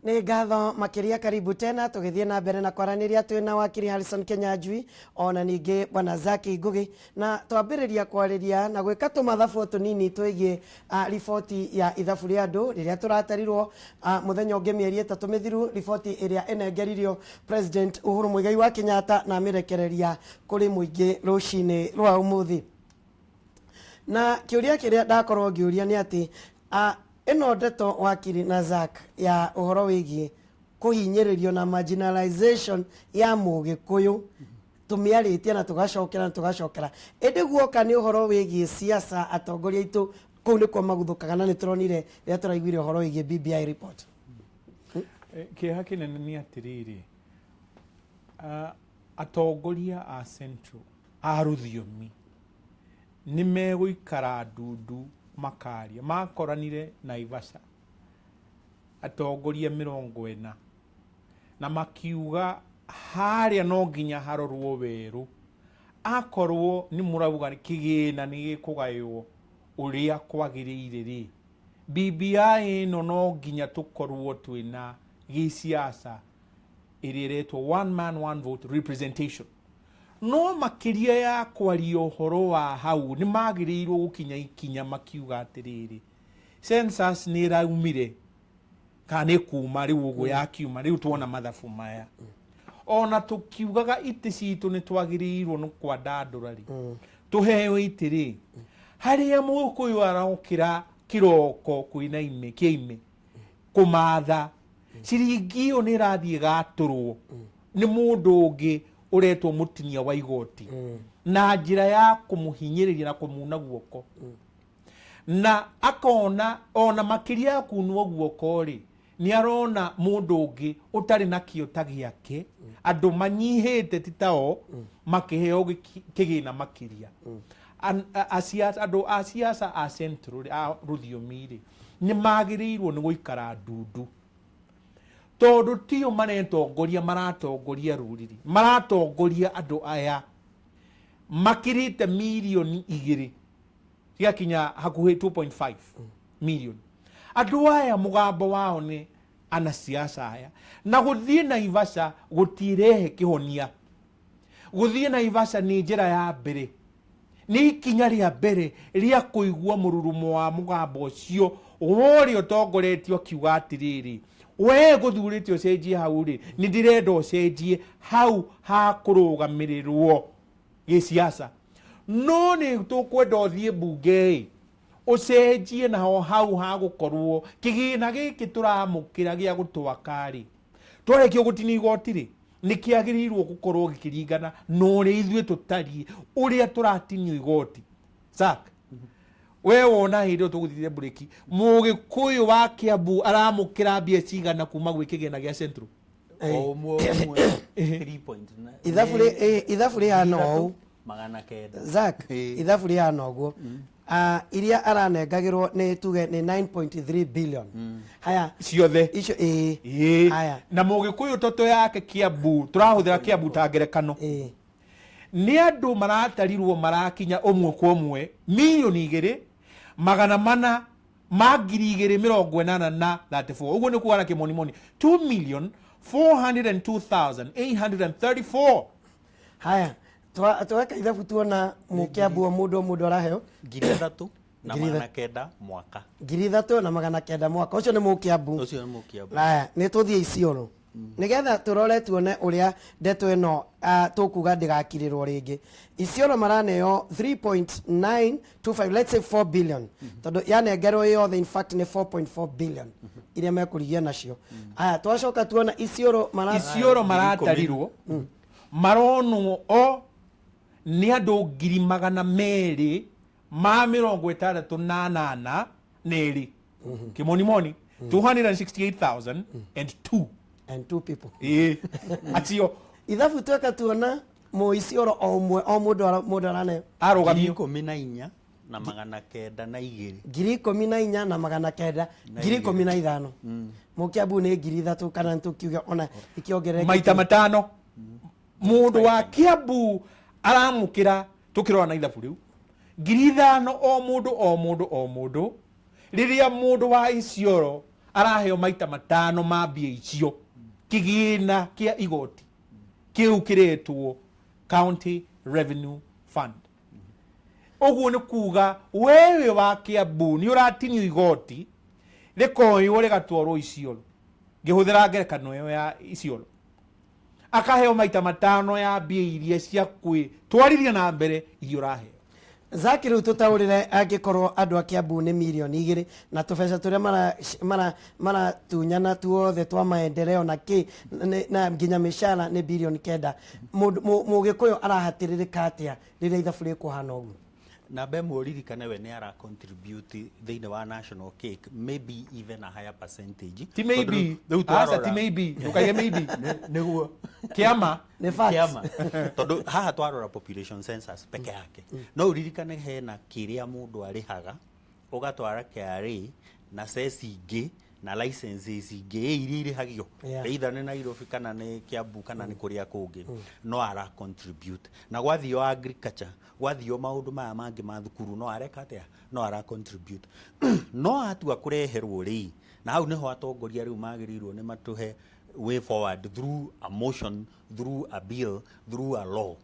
Nĩ ngatho makĩria. Karibu tena. Tũgĩthiĩ na mbere na kwaranĩria twĩna wakiri Harrison Kenyanjui ona ningĩ bwana Zaki Ngugi, na twambĩrĩria kwarĩria na gwĩka tũmathabu tũnini twĩgiĩ riboti ya ithabu rĩa andũ rĩrĩa tũratarirwo mũthenya ũngĩ mĩeri 3 mĩthiru, riboti ĩrĩa ĩnengeririo President Uhuru Muigai wa Kenyatta na amĩrekereria kũrĩ mũingĩ rũcinĩ rwa ũmũthĩ. Na kĩũria kĩrĩa ndakorwo ngĩũria nĩ atĩ ĩno ndeto, wakiri na Zack, ya ũhoro wĩgiĩ kũhinyĩrĩrio na marginalization ya Mũgĩkũyũ, tũmĩarĩtie na tũgacokera na tũgacokera, ĩndĩ guoka nĩ ũhoro wĩgiĩ siasa, atongoria aitũ kũu nĩkuo maguthũkaga, na nĩ tũronire rĩrĩa tũraiguire ũhoro wĩgiĩ BBI report. Kĩeha kĩnene nĩ atĩrĩrĩ, atongoria a Central a rũthiomi nĩ megũikara ndundu makaria. Makoranire Naivasha atongoria 40 na makiuga harĩa no nginya harorwo werũ. Akorwo nĩ mũrauga kĩgĩna nĩ gĩkũgaywo ũrĩa kwagĩrĩire rĩ, BBI ĩno no nginya tũkorwo twĩna gĩciaca ĩrĩa ĩretwo one man one vote representation. No makĩria ya kwaria ũhoro wa hau, nĩ magĩrĩirwo gũkinya ikinya makiuga atĩrĩrĩ, census nĩ ĩraumire kana nĩ kuma rĩu ũguo yakiuma rĩu, tuona mathabu maya, ona tũkiugaga itĩ citũ nĩ twagĩrĩirwo nĩ kwandandũra rĩ, tũheo itĩ rĩ, harĩa Mũgĩkũyũ arokĩra kĩroko kwĩna ime kĩa ime kũmatha ciringi ĩyo nĩ ĩrathiĩ ĩgatũrwo nĩ mũndũ ũngĩ ũretwo mũtinia wa igoti na njĩra ya kũmũhinyĩrĩria na kũmuna guoko, na akona ona makĩria ya kunwo guoko rĩ, nĩ arona mũndũ ũngĩ ũtarĩ na kĩo ta gĩake, andũ manyihĩte ti tao makĩheo kĩgĩna makĩria. Andũ a siasa a Central rĩ, a rũthiomi rĩ, nĩ magĩrĩirwo nĩ gũikara ndundu, tondũ tio maretongoria, maratongoria rũrĩrĩ, maratongoria andũ aya makĩrĩte mirioni 2, cigakinya hakuhĩ 2.5 million. Andũ aya mũgambo wao nĩ anasiasa aya, na gũthiĩ Naivasha gũtirehe kĩhonia. Gũthiĩ Naivasha nĩ njĩra ya mbere, nĩ ikinya rĩa mbere rĩa kũigua mũrurumo wa mũgambo ũcio wa ũrĩa ũtongoretio akiuga atĩrĩrĩ, we ngũthurĩte ũcenjie hau rĩ, nĩ ndĩrenda ũcenjie hau ha kũrũgamĩrĩrwo gĩciaca, no nĩ tũkwenda ũthiĩ mbunge ĩ ũcenjie naho hau ha gũkorwo kĩgĩna gĩkĩ tũramũkĩra gĩa gũtwaka rĩ, twarĩkia gũtinia igoti rĩ, nĩ kĩagĩrĩirwo gũkorwo gĩkĩringana na ũrĩa ithuĩ tũtariĩ, ũrĩa tũratinio igoti. Sak, we wona hĩndĩ ĩyo tũgũthire mburĩki, Mũgĩkũyũ wa Kĩambu aramũkĩra mbia cigana kuma gwĩ kĩgĩna gĩa Central? O ũmwe ũmwe 3.9. Ithabu rĩhana ũũ. 900. Zack, ithabu rĩhana ũguo. Iria aranengagĩrwo nĩ tuge nĩ 9.3 billion. Haya. Ciothe. Icio ĩĩ. Ĩĩ. Haya. Na Mũgĩkũyũ toto yake Kĩambu, tũrahũthĩra Kĩambu ta ngerekano, nĩ andũ maratarirwo marakinya ũmwe kwa ũmwe 2,402,084 na 34. Ũguo nĩ kuga na kĩmonimoni 2 million 402,834. Haya, tweka ithabu tuona Mũkĩambu o mũndũ o mũndũ araheo 3,900 mwaka. 3,900 mwaka. Ũcio nĩ Mũkĩambu. Ũcio nĩ Mũkĩambu. Haya, nĩ tũthiĩ Isiolo nĩgetha tũrore tuone ũrĩa ndeto ĩno tũkuga ndĩgakirĩrwo rĩngĩ. Isiolo maraneo 3.925, let's say 4 billion, tondũ yanengerwo yothe in fact nĩ 4.4 billion iria mekũrigia nacio. Aya, twacoka tuona Isiolo mara Isiolo maratarirwo maronwo o nĩ andũ 268,002, kĩmonimoni 268,002. And two people. Ĩĩ, acio. Ithabu tweka tuona Mũisiolo o ũmwe o mũndũ mũndũ araneo Ngiri Arũgamio 14,902. 14,900, Na ngiri igĩrĩ. 15. Mũkĩambu nĩ 3,000, kana nĩtũkiuge ona ikĩongerereke. Maita matano mũndũ wa Kiambu aramũkĩra, tũkĩrora na ithabu rĩu, 5,000 o mũndũ o mũndũ o mũndũ, rĩrĩa mũndũ wa Isiolo Araheo maita matano ma mbia icio. Kĩgĩna kĩa igoti kĩu kĩretwo County Revenue Fund. Ũguo nĩ kuga wewe wa Kiambu nĩ ũratinio igoti rĩkoywo rĩgatwarwo Isiolo. Ngĩhũthĩra ngerekano ĩyo ya Isiolo, akaheo maita matano ya mbia iria cia kwĩtwarithia na mbere iria ũraheo. Zaki, rĩu tũtaũrĩre, angĩkorwo andũ a Kiambu nĩ mirioni 2 na tũbeca tũrĩa maratunyana tuothe twa maendeleo na kĩ na nginya mĩcara nĩ birioni 9, Mũgĩkũyũ arahatĩrĩrĩka atĩa rĩrĩa ithabu rĩkũhana ũguo? Namba ĩmwe, ũririkane we nĩ ara contribute thĩinĩ wa national cake, maybe even a higher percentage. Ti maybe. Rĩu Aca, twarora ti maybe, ndũkaige maybe. Nĩguo. Kĩama. Nĩ facts. Kĩama, tondũ haha twarora population census peke yake, no ũririkane hena kĩrĩa mũndũ arĩhaga ũgatwara KRA na cess ingĩ na licenses ingĩ iria irĩhagio, either nĩ Nairobi kana nĩ Kiambu kana nĩ kũrĩa kũngĩ, no ara contribute. Na gwathio agriculture, gwathio maũndũ maya mangĩ ma thukuru, no areka atĩa? No ara contribute. No atua kũreherwo rĩ, na hau nĩho atongoria rĩu magĩrĩirwo nĩ matũhe way forward through a motion, through a bill, through a law.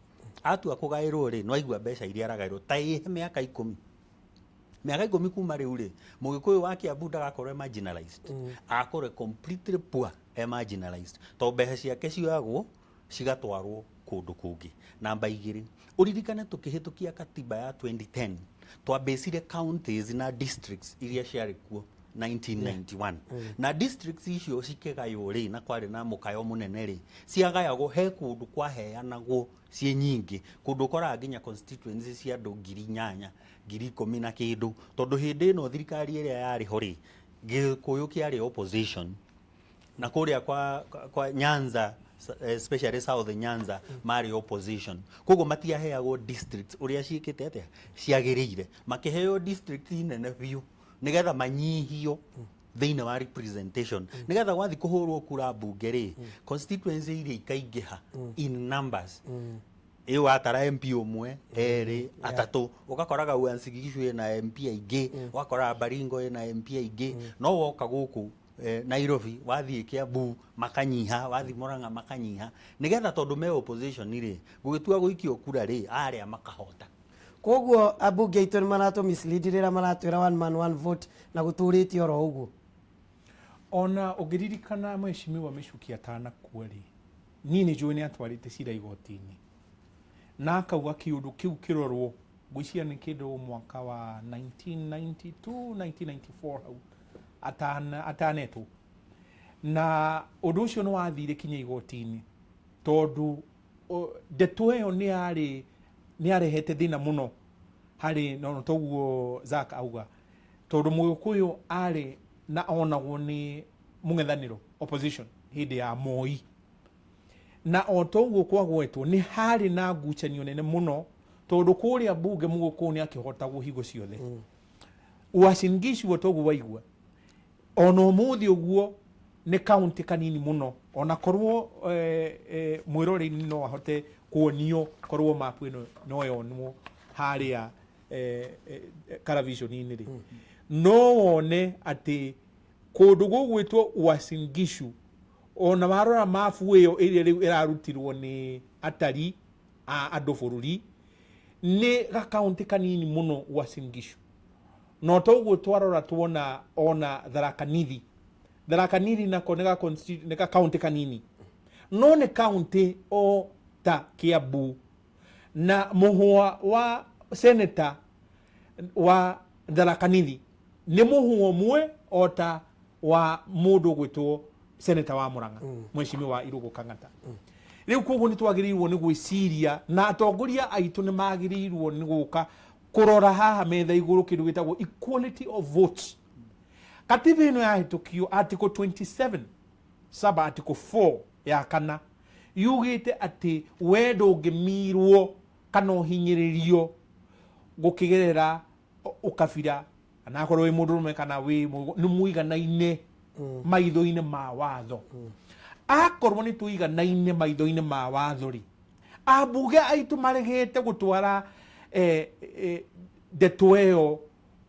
Atua kũgaĩrwo rĩ, no aigua mbeca iria aragaĩrwo ta ĩhe mĩaka 10, mĩaka 10 kuma rĩu rĩ, Mũgĩkũyũ wa Kiambu ndagakorwo e marginalized, akorwo completely poor, e marginalized, tondũ mbeca ciake cioyagwo cigatwarwo kũndũ kũngĩ. Namba igĩrĩ, ũririkane tũkĩhĩtũkia katiba ya 2010 twambĩcire counties na districts iria ciarĩ kuo 1991, na districts icio cikĩgaywo rĩ, na kwarĩ na mũkayo mũnene rĩ, ciagayagwo he kũndũ kwaheanagwo ciĩ nyingĩ, kũndũ ũkoraga nginya constituency cia andũ 8,000, 10,000 na kĩndũ, tondũ hĩndĩ ĩno thirikari ĩrĩa yarĩ ho rĩ, Gĩkũyũ kĩarĩ opposition, na kũrĩa kwa Nyanza, especially South Nyanza, marĩ opposition, koguo matiaheagwo districts ũrĩa ciĩkĩte atĩa ciagĩrĩire, makĩheo district nene biũ nĩgetha manyihio thĩinĩ wa representation, nĩgetha gwathi kũhũrwo kura mbunge rĩ, constituency iria ikaingĩha in numbers. Ĩ watara MP ũmwe, erĩ, atatũ, ũgakoraga Uasin Gishu ĩna MP aingĩ, ũgakoraga Baringo ĩna MP aingĩ, no woka gũkũ Nairobi, wathiĩ Kiambu makanyiha, wathiĩ Murang'a makanyiha, nĩgetha tondũ me opposition rĩ, gũgĩtua gũikio kura rĩ, arĩa makahota. Koguo ambunge aitũ nĩ maratũ mislead rĩrĩa maratwĩra one man one vote na gũtũrĩte oro ũguo. Ona ũngĩririkana mheshimiwa Michuki atanakua rĩ, niĩ nĩ njũĩ nĩ atwarĩte cira igoti-inĩ na akauga kĩũndũ kĩu kĩrorwo, ngwĩciria nĩ kĩndũ mwaka wa 1992, 1994 hau atanetwo, na ũndũ ũcio nĩ wathire kinya igoti-inĩ, tondũ ndeto ĩyo nĩ yarehete thĩna mũno harĩ no toguo Zack auga, tondũ Mũgĩkũyũ arĩ na onagwo nĩ mũng'ethanĩro, opposition, hĩndĩ ya Moi, na o toguo kwagwetwo nĩ harĩ na ngucanio nene mũno, tondũ kũrĩa mbunge Mũgĩkũyũ nĩ akĩhotagwo hingo ciothe. Uasin Gishu, toguo waigua, ona ũmũthĩ ũguo nĩ kaunti kanini mũno, ona korwo mwĩroreri no ahote kuonio korwo mapu ĩno no yonwo harĩa television-inĩ rĩ, no wone atĩ kũndũ gũgwĩtwo Uasin Gishu, ona warora mabu ĩyo ĩrĩa rĩu ĩrarutirwo nĩ atari a andũ bũrũri, nĩ gakaunti kanini mũno Uasin Gishu. No toguo twarora tuona ona Tharaka Nithi, Tharaka Nithi nako nĩ ga kaunti kanini, no nĩ kaunti o ta Kiambu, na mũhũa wa seneta wa Tharaka Nithi nĩ mũhũa ũmwe o ta wa mũndũ ũgwĩtwo seneta wa Murang'a, mheshimiwa Irũngũ Kang'ata. Rĩu koguo nĩ twagĩrĩirwo nĩ gwĩciria, na atongoria aitũ nĩ magĩrĩirwo nĩ gũka kũrora haha metha igũrũ kĩndũ gĩtagwo equality of votes. Katiba ĩno yahĩtũkio, article 27 sub article 4 ya kana yugĩte atĩ we ndũngĩmirwo kana ũhinyĩrĩrio gũkĩgerera ũkabira, anakorwo wĩ mũndũrũme kana wĩ nĩ mũiganaine maitho-inĩ ma watho. Akorwo nĩ tũiganaine maitho-inĩ ma watho rĩ, ambunge aitũ maregete gũtwara ndeto ĩyo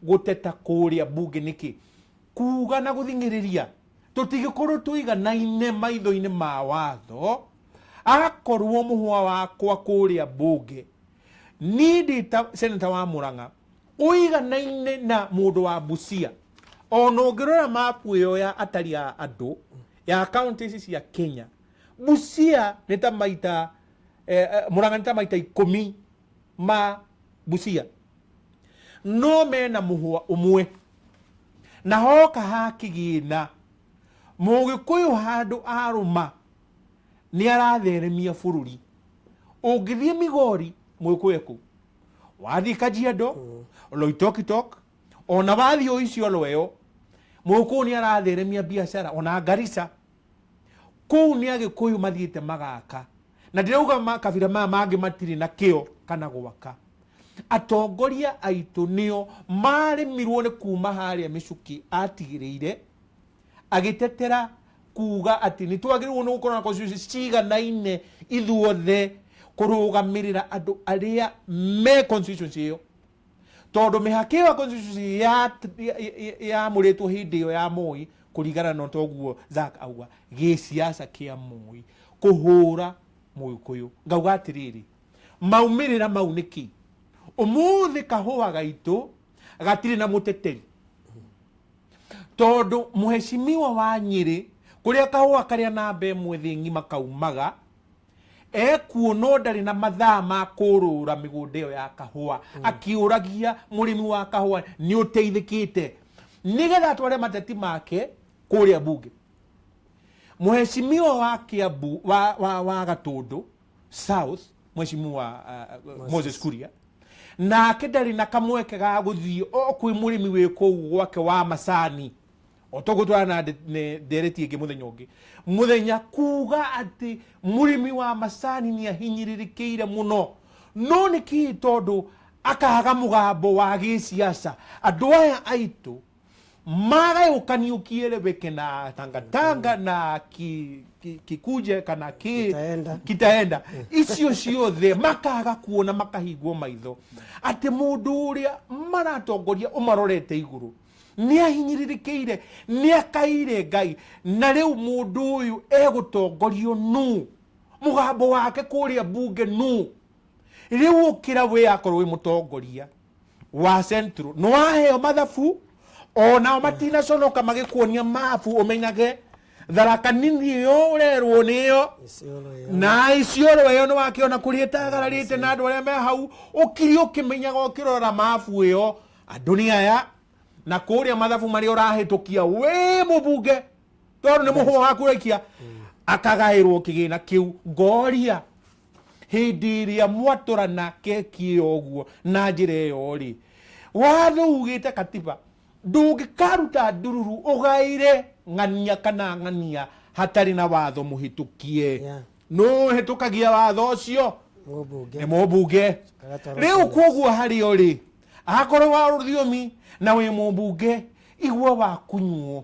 gũteta kũrĩa mbunge nĩkĩ? Kuga na gũthing'ĩrĩria tũtigĩkorwo tũiganaine maitho-inĩ ma watho. Akorwo mũhũa wakwa kũrĩa mbunge niĩ ndĩ ta seneta wa Murang'a ũiganaine na mũndũ wa Busia, ona ũngĩrora mapu ĩyo ya atari a andũ ya kaunti ici cia Kenya, Busia nĩ ta maita Murang'a nĩ ta maita 10 ma Busia, no mena mũhũa ũmwe. Na hoka hakĩgĩna mũgĩkũyũ handũ arũma nĩ aratheremia bũrũri. Ũngĩthiĩ Migori mũgĩkũyũ ekũu, wathiĩ Kajiado, Loitokitok, ona wathiĩ o Isiolo ĩyo mũgĩkũyũ nĩ aratheremia biacara, ona Garissa kũu nĩ agĩkũyũ mathiĩte magaka. Na ndĩrauga makabira maya mangĩ matirĩ na kĩo kana gwaka. Atongoria aitũ nĩo marĩmirwo nĩ kuma harĩa Mĩcũkĩ atigĩrĩire agĩtetera kuga atĩ nĩ twagĩrĩirwo nĩ gũkorwo na constitution ciganaine ithuothe kũrũgamĩrĩra andũ arĩa me constituency ĩyo, tondũ mĩhaka ĩyo ya constituency yamũrĩtwo hĩndĩ ĩyo ya Moi kũringana na toguo Zack auga gĩciaca kĩa Moi kũhũra mũgĩkũyũ. Ngauga atĩrĩrĩ, maumĩrĩra mau nĩ kĩ? Ũmũthĩ kahũa gaitũ gatirĩ na mũteteri, tondũ mũhecimiwa wa Nyĩrĩ kũrĩa kahũa karĩa namba ĩmwe thĩ ng'ima kaumaga ekuo no ndarĩ na mathaa ma kũrũra mĩgũnda ĩyo ya kahũa, akĩũragia mũrĩmi wa kahũa nĩ ũteithĩkĩte nĩgetha atware mateti make kũrĩa bunge. Mũhecimiwa wa Kiambu wa Gatũndũ South, mũhecimiwa Moses Kuria, nake ndarĩ na kamweke ga gũthiĩ o kwĩ mũrĩmi wĩ kũu gwake wa macani o toguo na ndereti ĩngĩ mũthenya ũngĩ mũthenya kuga atĩ mũrĩmi wa macani nĩ ahinyĩrĩrĩkĩire mũno. No nĩ kĩĩ? Tondũ akaga mũgambo wa gĩciaca. Andũ aya aitũ magayũkanio kieleweke na tangatanga na kikuje kana kitaenda, kitaenda icio ciothe makaga kuona, makahingwo maitho atĩ mũndũ ũrĩa maratongoria ũmarorete igũrũ nĩ ahinyĩrĩrĩkĩire, nĩ akaire Ngai, na rĩu mũndũ ũyũ egũtongorio nũ? Mũgambo wake kũrĩa bunge nũ? Rĩu ũkĩra wĩ akorwo wĩ mũtongoria wa Central nĩ waheo mathabu onao matinaconoka magĩkuonia mabu, ũmenyage Tharaka Nini ĩyo ũrerwo nĩyo na Isiolo ĩyo nĩ wakĩona kũrĩa ĩtagararĩte na andũ arĩa me hau, ũkiri ũkĩmenyaga ũkĩrora mabu ĩyo andũ nĩ aya, na kũrĩa mathabu marĩa ũrahĩtũkia wĩ mũbunge tondũ nĩ mũhũa waku ũraikia akagaĩrwo kĩgĩna kĩu. Ngoria hĩndĩ ĩrĩa mwatũrana keki ĩyo ũguo na njĩra ĩyo rĩ, watho ugĩte katiba ndũngĩkaruta ndururu ũgaĩre ng'ania kana ng'ania hatarĩ na watho mũhĩtũkie. No hĩtũkagia watho ũcio nĩ mũmbunge. Rĩu koguo harĩ rĩ, akorwo wa rũthiomi na wĩ mũmbunge, igua wa kunyuo,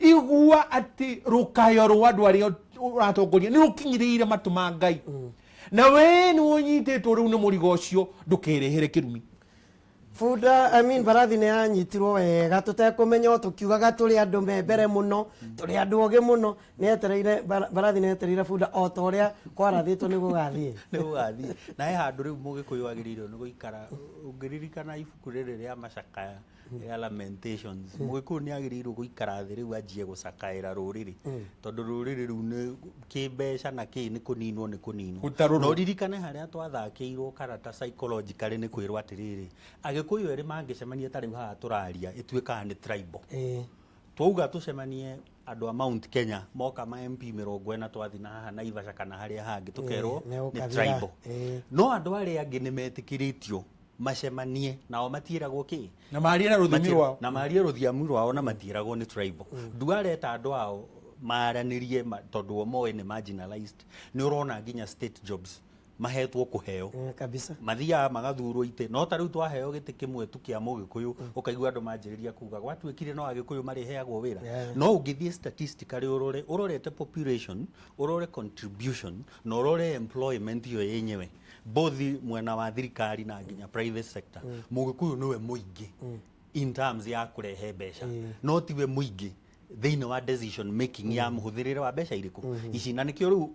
igua atĩ rũkayo rwa andũ arĩa ũratongoria nĩ rũkinyĩrĩire matũ ma Ngai, na we nĩ ũnyitĩtwo rĩu nĩ mũrigo ũcio, ndũkerehere kĩrumi. Bunda, I mean, barathi nĩ yanyitirwo wega tũtekũmenya, o tũkiugaga tũrĩ andũ me mbere mũno, tũrĩ andũ ogĩ mũno. Nĩ yetereire barathi, nĩ yetereire bunda o ta ũrĩa kwarathĩtwo nĩ gũgathiĩ. Nĩ gũgathiĩ. Na he handũ rĩu mũgĩkũyũ agĩrĩirwo nĩ gũikara. Ũngĩririkana ibuku rĩrĩ rĩa macakaya rĩa Lamentations, mũgĩkũyũ nĩ agĩrĩirwo gũikara thĩ rĩu anjie gũcakaĩra rũrĩrĩ, tondũ rũrĩrĩ rĩu nĩ kĩmbeca na kĩ nĩ kũninwo, nĩ kũninwo. Gũtarũrwo. Na ũririkane harĩa twathakĩirwo karata psychologically nĩ kwĩrwo atĩrĩrĩ, agĩkũyũ erĩ mangĩcemania ta rĩu haha tũraria ĩtuĩkaga nĩ tribal. Twauga tũcemanie andũ a Mount Kenya moka ma MP 40 twathi na haha Naivasha kana harĩa hangĩ tũkerwo nĩ nĩ ũkabira. Tribal. No andũ arĩa angĩ nĩ metĩkĩrĩtio macemanie nao matiĩragwo kĩ na marie na rũthiomi rwao, na marie rũthiomi rwao na matiĩragwo nĩ tribal. Nduareta andũ ao maranĩrie tondũ o moĩ nĩ marginalized. Nĩ ũrona nginya state jobs mahetwo kũheo Kabisa. Mathiaga magathurwo itĩ, no ta rĩu twaheo gĩtĩ kĩmwe tu kĩa mũgĩkũyũ, ũkaigua andũ manjĩrĩria kuga gwatuĩkire no agĩkũyũ marĩheagwo wĩra. No ũngĩthiĩ statistically ũrore, ũrorete population, ũrore contribution na ũrore employment ĩyo yenyewe, both mwena wa thirikari na nginya private sector, mũgĩkũyũ nĩwe mũingĩ. In terms ya kũrehe mbeca, no tiwe mũingĩ thĩinĩ wa decision making ya mũhũthĩrĩre wa mbeca irĩkũ ici. Na nĩkĩo rĩu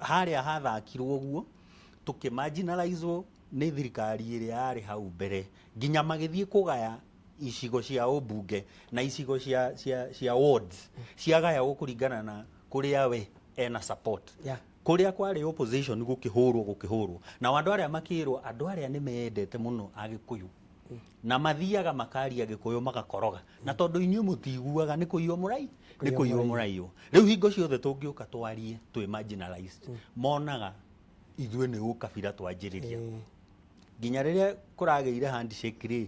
harĩa hathakirwo ũguo, tũkĩmarginalizwo nĩ thirikari ĩrĩa yarĩ hau mbere, nginya magĩthiĩ kũgaya icigo cia ũmbunge na icigo cia wards, ciagayagwo kũringana na kũrĩa we ena support. Kũrĩa kwarĩ opposition gũkĩhũrwo, gũkĩhũrwo na andũ arĩa makĩrwo, andũ arĩa nĩ mendete mũno Agĩkũyũ na mathiaga makaria Gĩkũyũ magakoroga, na tondũ inyuĩ mũtiguaga, nĩ kũiywo mũrai, nĩ kũiywo mũraiywo. Rĩu hingo ciothe tũngĩũka twarie twĩ marginalized, monaga ithuĩ nĩ ũkabira twanjĩrĩria. Nginya rĩrĩa kũragĩire handshake rĩ,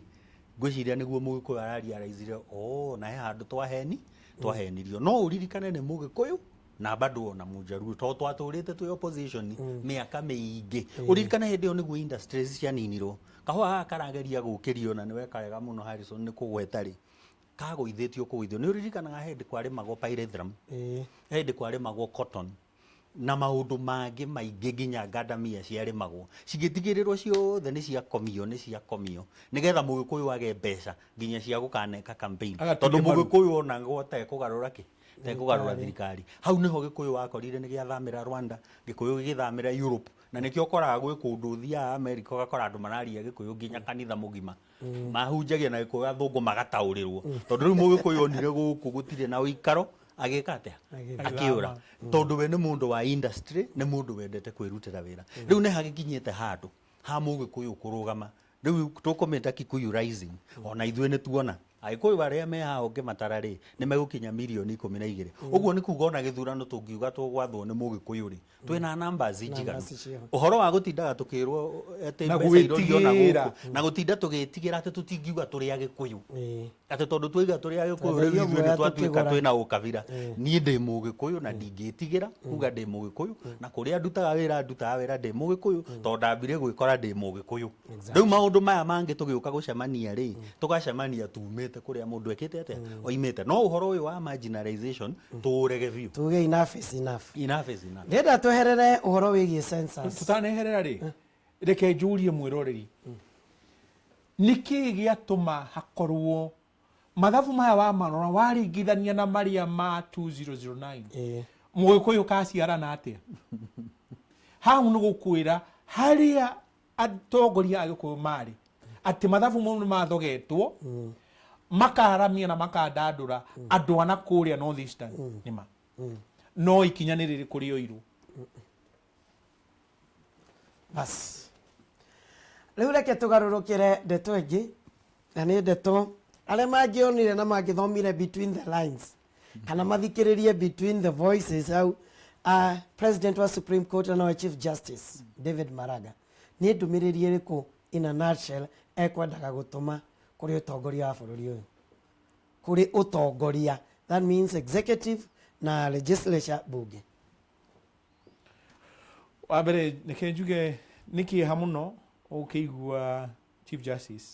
ngwĩciria nĩguo Mũgĩkũyũ ararealizire, oh, na he handũ twaheni, twahenirio. No ũririkane nĩ Mũgĩkũyũ na bado ona Mũjaruo, tondũ twatũrĩte twĩ opposition mĩaka mĩingĩ. Ũririkane hĩndĩ ĩyo nĩguo industries cianinirwo. Kahũa gaka karageria gũkĩrio, na nĩweka wega mũno Harrison nĩ kũgweta rĩ, kagũithĩtio kũgũithio. Nĩ ũririkanaga hĩndĩ kwarĩmagwo pyrethrum, hĩndĩ kwarĩmagwo cotton na maũndũ mangĩ maingĩ, nginya ngandamia ciarĩmagwo, cigĩtigĩrĩrwo ciothe nĩ ciakomio, nĩ ciakomio, nĩgetha Mũgĩkũyũ age mbeca nginya cia gũkaneka campaign. Agaturia tondũ maru. Mũgĩkũyũ onagwo tekũgarũra kĩ, tekũgarũra thirikari. Hau nĩho Gĩkũyũ wakorire nĩ gĩathamĩra Rwanda, Gĩkũyũ gĩgĩthamĩra Europe, na nĩkĩo ũkoraga gwĩ kũndũ ũthiaga America ũgakora andũ mararia Gĩkũyũ, nginya kanitha mũgima mahunjagia na Gĩkũyũ, athũngũ magataũrĩrwo, tondũ rĩu Mũgĩkũyũ onire gũkũ gũtirĩ na ũikaro, agĩka atĩa? Agĩthiĩ. Akĩũra, tondũ we nĩ mũndũ wa industry, nĩ mũndũ wendete kwĩrutĩra wĩra. Rĩu nĩ hagĩkinyĩte handũ ha Mũgĩkũyũ kũrũgama. Rĩu tũkũmĩta Kikuyu Rising. Ona ithuĩ nĩ tuona Agĩkũyũ arĩa me haha, ũngĩmatara rĩ, nĩ megũkinya mirioni 12. Ũguo nĩ kuga ona gĩthurano tũngiuga tũgwathwo nĩ Mũgĩkũyũ rĩ, twĩna numbers njiganu. Numbers ciho. Ũhoro wa gũtindaga tũkĩrwo atĩ Na mbeca irorio na gwĩtigĩra. gũkũ, na gũtinda tũgĩtigĩra atĩ tũtingiuga tũrĩ Agĩkũyũ, atĩ tondũ twaiga tũrĩ Agĩkũyũ rĩu Twendagia ithuĩ guoya nĩ twatuĩka tũkĩgũra. twĩna ũkabira. Niĩ ndĩ Mũgĩkũyũ na ndingĩtigĩra kuga ndĩ Mũgĩkũyũ, na kũrĩa ndutaga wĩra, ndutaga wĩra ndĩ Mũgĩkũyũ, tondũ ndambire gwĩkora ndĩ Mũgĩkũyũ. Rĩu maũndũ maya mangĩ tũgĩũka gũcemania rĩ, tũgacemania tumĩte kũrĩa mũndũ ekĩte atĩa, oimĩte. No ũhoro ũyũ wa marginalization tũũrege biũ. Tuge enough is enough. Enough is enough. Ndĩrenda tweherere ũhoro wĩgiĩ census. Tũtaneherera rĩ, reke njũrie mwĩroreri, nĩkĩĩ gĩatũma hakorwo mathabu maya wamarora waringithania na marĩa ma 2009? Mũgĩkũyũ kaciarana atĩa hau? Nĩ gũkwĩra harĩa atongoria a Gĩkũyũ marĩ, atĩ mathabu mau nĩ mathogetwo, makaramia na makandandũra andũ ana kũrĩa North Eastern nĩma, no ikinya nĩ rĩrĩkũ rĩoirwo? Bas, rĩu reke tũgarũrũkĩre ndeto ĩngĩ, na nĩ ndeto arĩa mangĩonire na mangĩthomire between the lines kana mathikĩrĩrie between the voices hau. President wa Supreme Court na nowe Chief Justice David Maraga, nĩ ndũmĩrĩri ĩrĩkũ in a nutshell ekwendaga gũtũma kũrĩ ũtongoria wa bũrũri ũyũ, kũrĩ ũtongoria, that means executive na legislature, bunge? Wa mbere, reke njuge nĩ kĩeha mũno ũkĩigua Chief Justice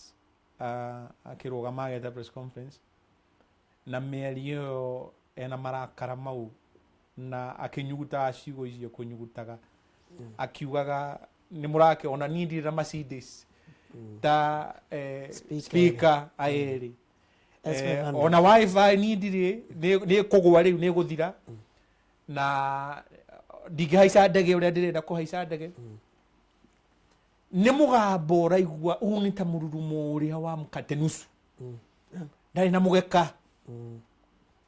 akĩrũgama ageta press conference na mĩario ĩyo ena marakara mau, na akĩnyugutaga ciugo icio kũnyugutaga, akiugaga nĩ mũrake ona niĩ ndirĩ na Mercedes ta Speaker. Speaker aerĩ. S500. Ona wifi niĩ ndirĩ, nĩ kũgũa rĩu, nĩ gũthira, na ndingĩhaica ndege ũrĩa ndĩrenda kũhaica ndege. Nĩ mũgambo ũraigua ũũ nĩ ta mũrurumo ũrĩa wa mkate nusu, ndarĩ na mũgeka,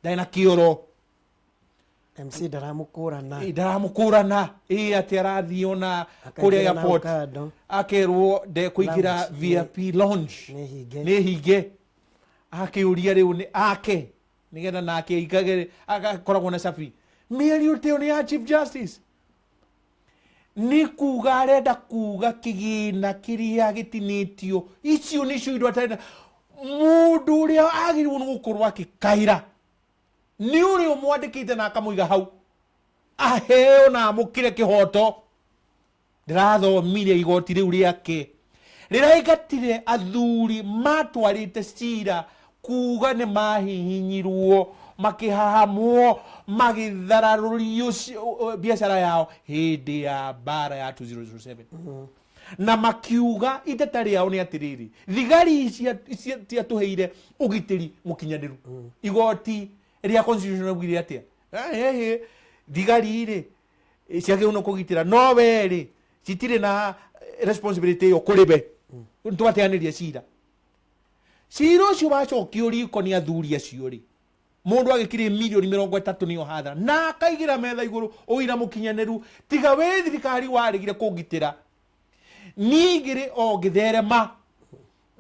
ndarĩ na kĩoro. MC ndaramũkũrana. Ĩ, ndaramũkũrana ĩ atĩ arathiĩ ona kũrĩa Akaingĩra na airport kando. akerwo ndekũingĩra Lounge. VIP lounge. Nĩ hinge. Nĩ hinge. Akĩũria rĩu nĩ ake nĩgetha nake aikage agakoragwo na cabi. Mĩario tĩyo nĩ ya Chief Justice, nĩ kuga arenda kuga kĩgĩna kĩrĩa gĩtinĩtio, icio nĩcio indo atarenda. Mũndũ ũrĩa agĩrĩirwo nĩ gũkorwo akĩkaĩra nĩ ũrĩa ũmwandĩkĩte na akamũiga hau aheo na amũkĩre kĩhoto. Ndĩrathomire igoti rĩu rĩake rĩraingatire athuri matwarĩte cira kuga nĩ mahihinyirwo, makĩhahamwo, magĩthararũrio biacara yao hĩndĩ ya mbara ya 2007. Na makiuga iteta rĩao nĩ atĩrĩrĩ, thigari ciatũheire ũgitĩri mũkinyanĩru. Igoti rĩa constitution raugire atĩa? Eh, thigari rĩ ciagĩrĩirwo nĩ kũgitĩra, no we rĩ citirĩ na responsibility ĩyo kũrĩ we. Twateanĩria cira. Cira ũcio wacokio riko nĩ athuri acio rĩ, mũndũ agĩkire mirioni 30 nĩyo hathara, na akaigĩra metha igũrũ ũira mũkinyanĩru. Tiga wĩ thirikari warĩgire kũngitĩra, ningĩ o ngĩtherema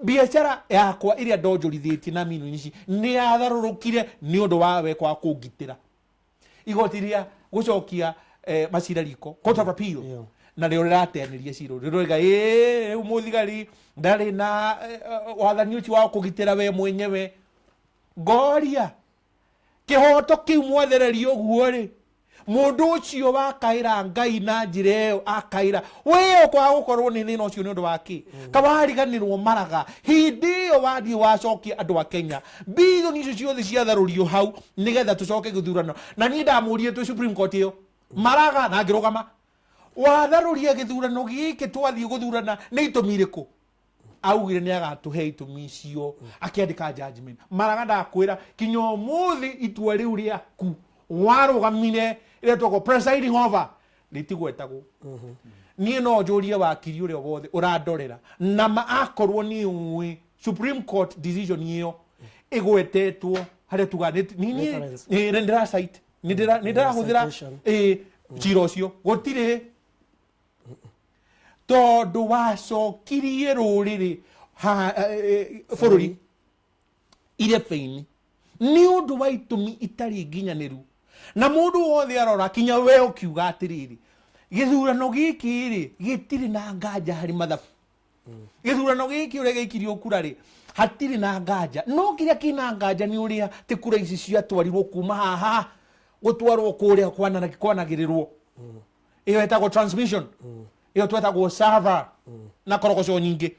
biacara yakwa ĩrĩa ndonjorithĩtie na milioni ici nĩ yatharũrũkire nĩ ũndũ wa we kwaga kũngitĩra. Igoti rĩa gũcokia macira riko, Court of Appeal, na rĩo rĩrateanĩria cira ũyũ, rĩroiga ĩĩ rĩu mũthigari ndarĩ na wathani ũcio wa kũgitĩra we mwenyewe. Ngoria kĩhoto kĩu mwathereria ũguo rĩ, mũndũ ũcio wakaĩra Ngai na njĩra ĩyo akaĩra we ũkwaga gũkorwo nĩ thĩna ũcio nĩ ũndũ wa kĩ? Kawariganĩrwo Maraga hĩndĩ ĩyo wathiĩ wacokia andũ a Kenya bilioni icio ciothe ciatharũrio hau nĩgetha tũcoke gĩthurano. Na niĩ ndamũrie twĩ Supreme Court ĩyo Maraga na ngĩrũgama, watharũria gĩthurano gĩkĩ twathiĩ gũthurana nĩ itũmi irĩkũ? Augire nĩ agatũhe itũmi icio akĩandĩka judgment. Maraga, ndakwĩra kinya ũmũthĩ itua rĩu rĩaku warũgamire rĩetagwo presiding over rĩtigwetagwo. Niĩ no njũrie wakiri ũrĩa wothe ũrandorera na ma akorwo nĩ ũĩ Supreme Court decision ĩyo ĩgwetetwo harĩa tuga Reference. Nĩ ndĩra cite, nĩ ndĩrahũthĩra Citation. Cira ũcio gũtirĩ, tondũ wacokirie rũrĩrĩ bũrũri irebe-inĩ nĩ ũndũ wa itũmi itarĩ nginyanĩru, na mũndũ wothe arora kinya we ũkiuga atĩrĩrĩ, gĩthurano gĩkĩ rĩ gĩtirĩ na nganja harĩ mathabu. Gĩthurano gĩkĩ ũrĩa gĩikirio kura rĩ hatirĩ na nganja, no kĩrĩa kĩna nganja nĩ ũrĩa ti kura ici ciatwarirwo kuma haha gũtwarwo kũrĩa kwanagĩrĩrwo. Ĩyo ĩtagwo transmission, ĩyo twetagwo server na korogoco nyingĩ.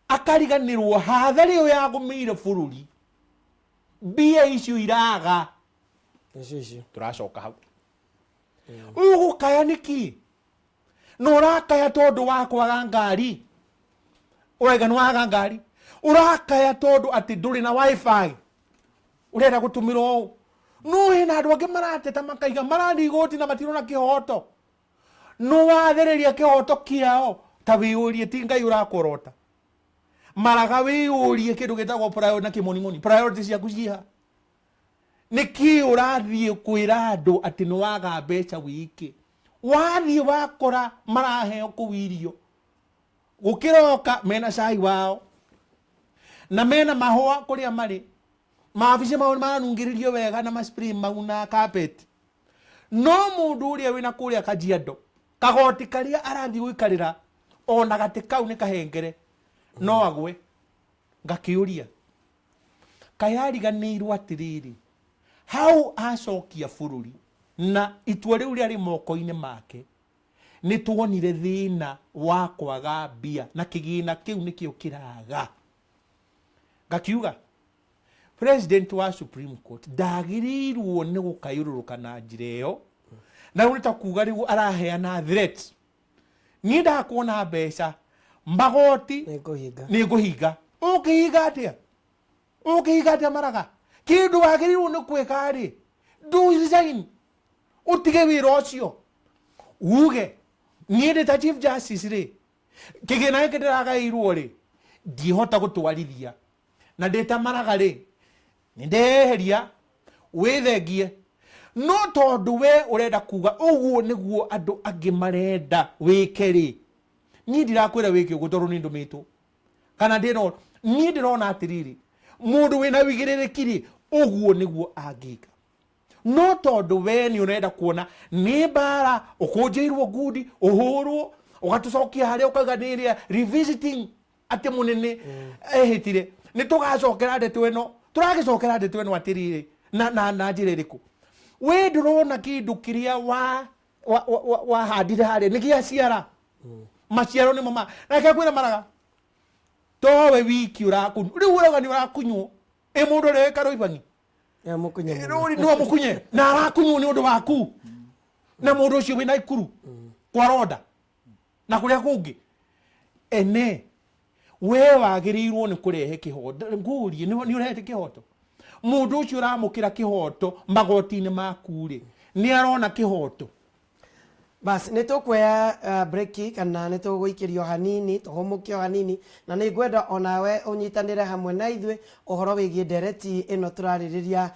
Akariganĩrwo hathara ĩyo yagũmĩire bũrũri, mbia icio iraga. Icio icio. Tũracoka hau ũgũkaya nĩkĩ? Na ũrakaya tondũ wa kwaga ngari, ũraiga nĩ waga ngari, ũrakaya tondũ atĩ ndũrĩ na WiFi, ũrenda gũtũmĩra ũũ. No hena andũ angĩ marateta makaiga marathiĩ igoti na matirona kĩhoto. No wathereria kĩhoto kĩao ta wĩyũrie, ti Ngai ũrakũrota Maraga? Wĩyũrie kĩndũ gĩtagwo priority na kĩmonimoni, priority ciaku ciha nĩkĩ? Ũrathiĩ kwĩra andũ atĩ nĩ waga mbeca wĩke, wathiĩ wakora maraheo kũu irio gũkĩroka mena cai wao na mena mahũa kũrĩa marĩ mawabici mao maranungĩrĩrio wega na maspray mau na carpet. No mũndũ ũrĩa wĩna kũrĩa Kajiado, kagoti karĩa arathiĩ gũikarĩra ona gatĩ kau nĩ kahengere no agwe. Ngakĩũria kayariganĩirwo atĩrĩrĩ, hau acokia bũrũri na itua rĩu rĩarĩ moko-inĩ make, nĩ tuonire thĩna wa kwaga mbia na kĩgĩna kĩu nĩkĩo kĩraga. Ngakiuga president wa Supreme Court ndagĩrĩirwo nĩ gũkayũrũrũka na njĩra ĩyo, na rĩu nĩ ta kuga rĩu araheana threat, niĩ ndakuona mbeca magoti nĩ ngũhinga. Nĩ ngũhinga. Ũngĩhinga atĩa? Ũngĩhinga atĩa Maraga? Kĩndũ wagĩrĩirwo nĩ gwĩka rĩ, do resign, ũtige wĩra ũcio, uge niĩ ndĩ ta chief justice rĩ, kĩgĩna gĩkĩ ndĩragaĩirwo rĩ, ndihota gũtwarithia, na ndĩ ta Maraga rĩ, nĩ ndeyeheria, wĩthengie. No tondũ we ũrenda kuga ũguo nĩguo andũ angĩ marenda wĩke rĩ, niĩ ndirakwĩra wĩke ũguo tondũ nĩ ndũmĩtwo kana ndĩno. Niĩ ndĩrona atĩrĩrĩ, mũndũ wĩna wĩigĩrĩrĩki rĩ, ũguo nĩguo angĩka. No tondũ we nĩ ũrenda kuona nĩ mbara ũkũnjĩirwo ngundi ũhũrwo, ũgatũcokia harĩa ũkauga nĩ ĩrĩa revisiting atĩ mũnene ehĩtire nĩ tũgacokera ndeto ĩno. Tũragĩcokera ndeto ĩno atĩrĩrĩ, na njĩra ĩrĩkũ? We ndũrona kĩndũ kĩrĩa wahandire harĩa nĩ gĩaciara maciaro nĩmo ma reke kwĩra Maraga, towe wiki ũrakunywo rĩu ũrauga nĩ ũrakunywo. Ĩ mũndũ ũrĩa wĩ Karũibangi? Nĩ mũkunye mũno. Rũri no mũkunye na arakunywo nĩ ũndũ waku, na mũndũ ũcio wĩna Ikuru kwa ronda. Na kũrĩa kũngĩ ene we wagĩrĩirwo nĩ kũrehe kĩhoto. Ngũrie, nĩ ũrehete kĩhoto? Mũndũ ũcio ũramũkĩra kĩhoto magoti-inĩ maku rĩ, nĩ arona kĩhoto? Bas, nä tå kuoya break kana nä tå gå ikä hanini, tå hå må ke o hanini, na nä ngwenda onawe å nyitanä re hamwe na ithuä å horo wä giä ndereti ä no tå rarä rä ria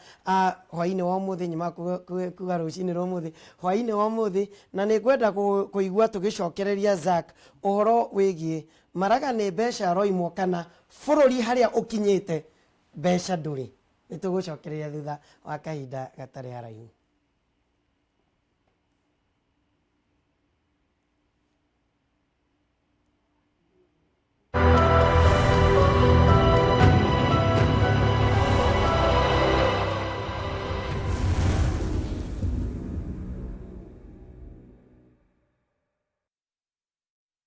hwainä wa å må thä nyuma kuga rå cinä rwa å må thä, hwainä wa å må thä, na nä ngwenda kå igua tå gä cokereria Zack å horo wä giä Maraga nä mbeca aroimwo kana bå rå ri harä a å kinyä te mbeca ndå rä. Nä tå gå cokereria thutha wa kahinda gatarä haraihu.